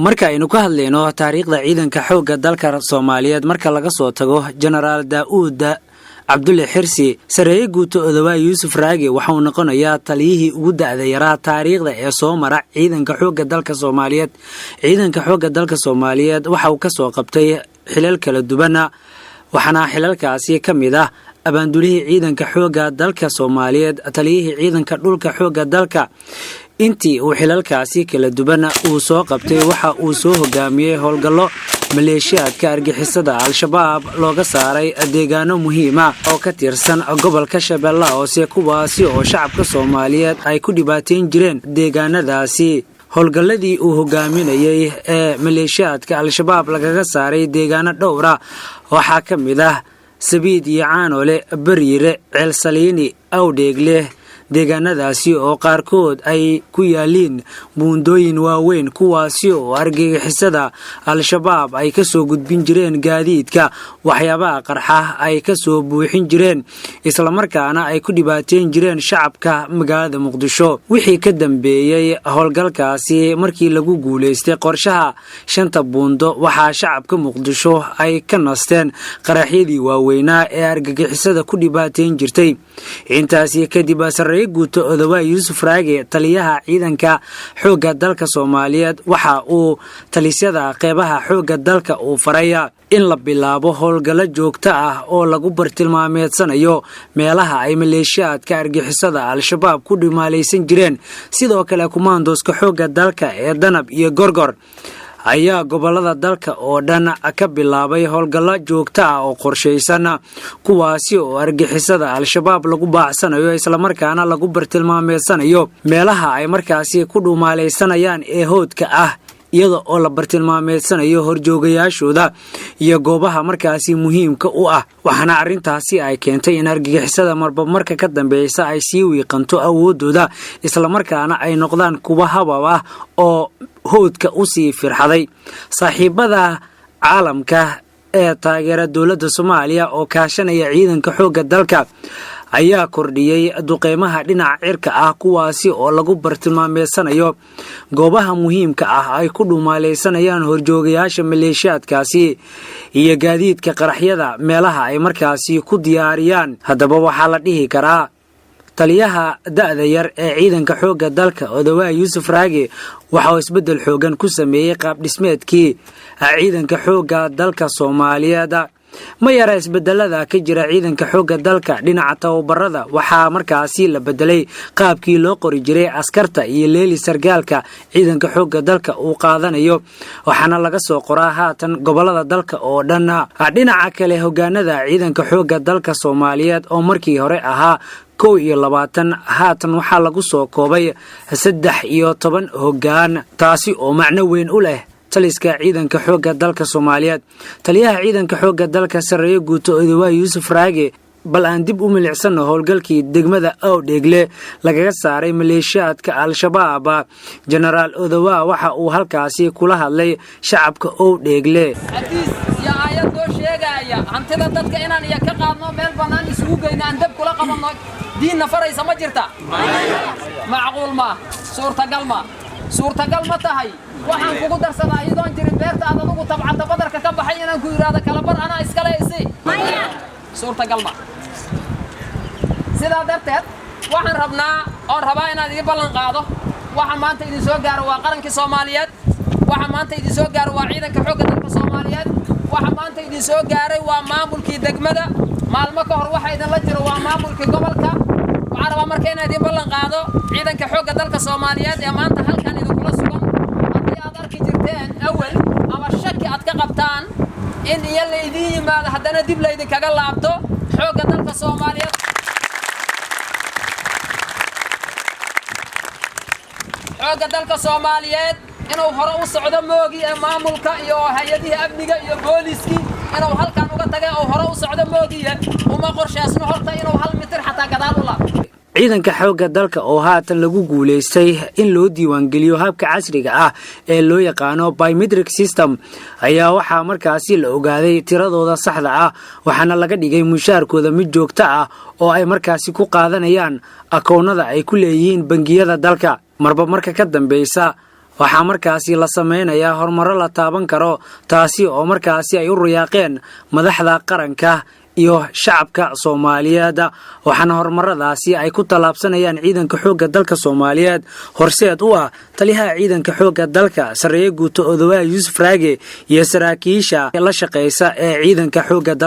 Marka aynu ka hadlayno taariikhda ciidanka xoogga dalka Soomaaliyeed, marka laga soo tago Jenaraal Daa'uud Cabdulle Xirsi, sareeye guuto Odowaa Yuusuf Raage waxauu noqonayaa taliyihii ugu da'da yaraa taariikhda ee soo mara ciidanka xoogga dalka Soomaaliyeed. Ciidanka xoogga dalka Soomaaliyeed waxa uu kasoo qabtay xilal kala duwana, waxaana xilalkaasi ka mid ah abaandulihii ciidanka xoogga dalka Soomaaliyeed, taliyihii ciidanka dhulka xoogga dalka. Intii uu xilalkaasi kala duwan uu soo qabtay, waxa uu soo hogaamiyey howlgallo maleeshiyaadka argixisada Al-Shabaab looga saaray deegaano muhiima oo ka tirsan gobolka Shabeellaha Hoose, kuwaasi oo shacabka Soomaaliyeed ay ku dhibaateyn jireen deegaanadaasi. Howlgalladii uu hogaaminayey ee maleeshiyaadka Al-Shabaab lagaga saaray deegaano dhowra waxaa ka mid ah Sabiid iyo Caanole, Bariire, Ceelsaliini, Awdheegle, deegaanadaasi oo qaarkood ay ku yaaliin buundooyin waaweyn, kuwaasi oo argagixisada Al-Shabaab ay ka soo gudbin jireen gaadiidka, waxyaabaha qarxa ay ka soo buuxin jireen, islamarkaana ay ku dhibaateyn jireen shacabka magaalada Muqdisho. Wixii ka dambeeyey howlgalkaasi, markii lagu guulaystay qorshaha shanta buundo, waxaa shacabka Muqdisho ay ka nasteen qaraxyadii waaweynaa ee argagixisada ku dhibaateyn jirtay. Intaasi kadib, sarreeye guuto Odowaa Yuusuf Raage, taliyaha ciidanka xoogga dalka Soomaaliyeed, waxa uu talisyada qeybaha xoogga dalka uu faraya in la bilaabo howlgallo joogto ah oo lagu bartilmaameedsanayo meelaha ay maleeshiyaadka argixisada Al-Shabaab ku dhimaalaysan jireen. Sidoo kale, kumaandooska xoogga dalka ee Danab iyo Gorgor ayaa gobolada dalka oo dhan ka bilaabay howlgallo joogto ah oo qorshaysan, kuwaasi oo argixisada Al-Shabaab lagu baacsanayo, islamarkaana lagu bartilmaameedsanayo meelaha ay markaasi ku dhumaalaysanayaan ee hoodka ah, iyada oo la bartilmaameedsanayo horjoogayaashooda iyo goobaha markaasi muhiimka u ah. Waxaana arrintaasi ay keentay in argagixisada marba marka ka dambeysa ay sii wiiqanto awooddooda, islamarkaana ay noqdaan kuwa habab ah oo howdka u sii firxaday. Saaxiibada caalamka ee taageera dowladda Soomaaliya oo kaashanaya ciidanka xoogga dalka ayaa kordhiyey duqeymaha dhinaca cirka ah, kuwaasi oo lagu bartilmaameedsanayo goobaha muhiimka ah ay ku dhumaalaysanayaan horjoogayaasha maleeshiyaadkaasi iyo gaadiidka qaraxyada meelaha ay markaasi ku diyaariyaan. Haddaba, waxaa la dhihi karaa taliyaha da'da yar ee ciidanka xoogga dalka, Odowaa Yuusuf Raage, waxa uu isbeddel xoogan ku sameeyey qaabdhismeedkii ciidanka xoogga dalka Soomaaliyeed. Ma yara isbedelada ka jira ciidanka xoogga dalka. Dhinaca tababarada, waxaa markaasi la bedelay qaabkii loo qori jiray askarta iyo leeli sargaalka ciidanka xoogga dalka uu qaadanayo, waxaana laga soo qoraa haatan gobolada dalka oo dhan. Dhinaca kale, hogaanada ciidanka xoogga dalka Soomaaliyeed oo markii hore ahaa 21, haatan waxaa lagu soo koobay 13 hogaan, taasi oo macno weyn u leh taliska ciidanka xoogga dalka Soomaaliyeed. Taliyaha ciidanka xoogga dalka, sarreeye guuto Odowaa Yuusuf Raage, bal aan dib u milicsanno howlgalkii degmada Awdheegle lagaga saaray maleeshiyaadka Al-Shabaab. Jenaraal Odowaa waxa uu halkaasi kula hadlay shacabka Owdheegle. Xadiis iyo aayad noo sheegaaya hantida dadka inaan iyo ka qaadno, meel bannaan isugu geyno, aan dab kula qabanno, diinna faraysa ma jirta? Macquul ma suurtagal ma suurtagal ma tahay? Waxaan kugu darsadaa iyadoon jirin, beerta aad adugu tabcata badarka ka baxay inaan ku yidhaahdo kala bar anaa iskale isi, suurtagal ma? Sidaa darteed, waxaan rabnaa oon rabaa inaan idin ballan qaado: waxa maanta idin soo gaaro waa qarankii Soomaaliyeed, waxa maanta idin soo gaaro waa ciidanka xoogga dalka Soomaaliyeed, waxa maanta idin soo gaaray waa maamulkii degmada, maalmo ka hor waxa idinla jiro waa maamulkii gobolka. Waxaan rabaa marka inaan idin ballan qaado, ciidanka xoogga dalka Soomaaliyeed ee maanta halkan idinkula sugan, haddii aad arki jirteen awel ama shaki aad ka qabtaan in iyo laydin yimaado haddana dib laydinkaga laabto, xoogga dalka Soomaaliyeed, xoogga dalka Soomaaliyeed inuu hore u socdo moogi ee maamulka iyo hay-adihii amniga iyo booliskii inuu halkan uga tagay oo hore u socdo moogiye, uma qorshaysno horta inuu hal mitir xataa gadaal u laabto. Ciidanka xoogga dalka oo haatan lagu guulaystay in loo diiwaangeliyo habka casriga ah ee loo yaqaano biometric system ayaa waxaa markaasi la ogaaday tiradooda saxda ah, waxaana laga dhigay mushaarkooda mid joogto ah oo ay markaasi ku qaadanayaan akoonnada ay ku leeyihiin bangiyada dalka. Marba marka ka dambeysa Waxaa markaasi la sameynayaa horumaro la taaban karo, taasi oo markaasi ay u riyaaqeen madaxda qaranka iyo shacabka Soomaaliyeed. Waxaana horumaradaasi ay ku tallaabsanayaan ciidanka xoogga dalka Soomaaliyeed horseed u ah taliyaha ciidanka xoogga dalka, Sarreeye Guuto Odowaa Yuusuf Raage, iyo saraakiisha la shaqaysa ee ciidanka xoogga dalka.